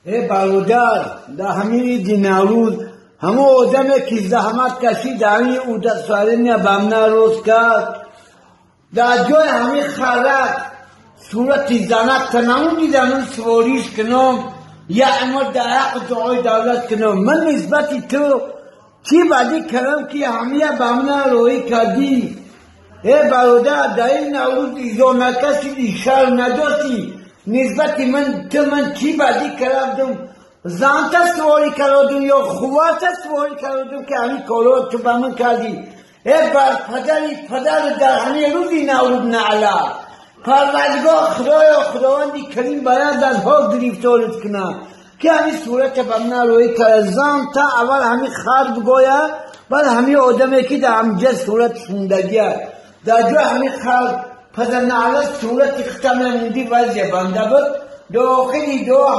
Э бародар, дар ҳамин иди Наврӯз ҳамон одаме ки заҳмат кашид, ҳамин удостоверение ба ман рост кард, дар ҷои ҳамин харак сурати занак танамун дидам, свориш кунам, як умр дар ҳаққи дуои давлат кунам. Ман нисбати ту чӣ бадӣ кардам, ки ҳамия ба ман роҳӣ кардӣ? Э бародар, дар ин Наврӯз изо накашиди, шарм надоштӣ. Нисбати ман ту ман чӣ бадӣ кардам? Занта суворӣ кардам ё хувата суворӣ кардам, ки ҳамин корро ту ба ман кардӣ? Э бар падари падар дар ҳамин рӯзи Наврӯз наъла Парвардигор Худоё, Худованди Карим бояд аз ҳо гирифторат кунад, ки ҳамин сурата ба ман роҳӣ кард. Зан та аввал ҳамин хар бигӯя, баъд ҳамин одаме ки дар ҳамҷа сурат шундагия дар ҷои ҳамин хар падар наъла сурати хита мемонди, вазъе банда буд. Дохили дуо.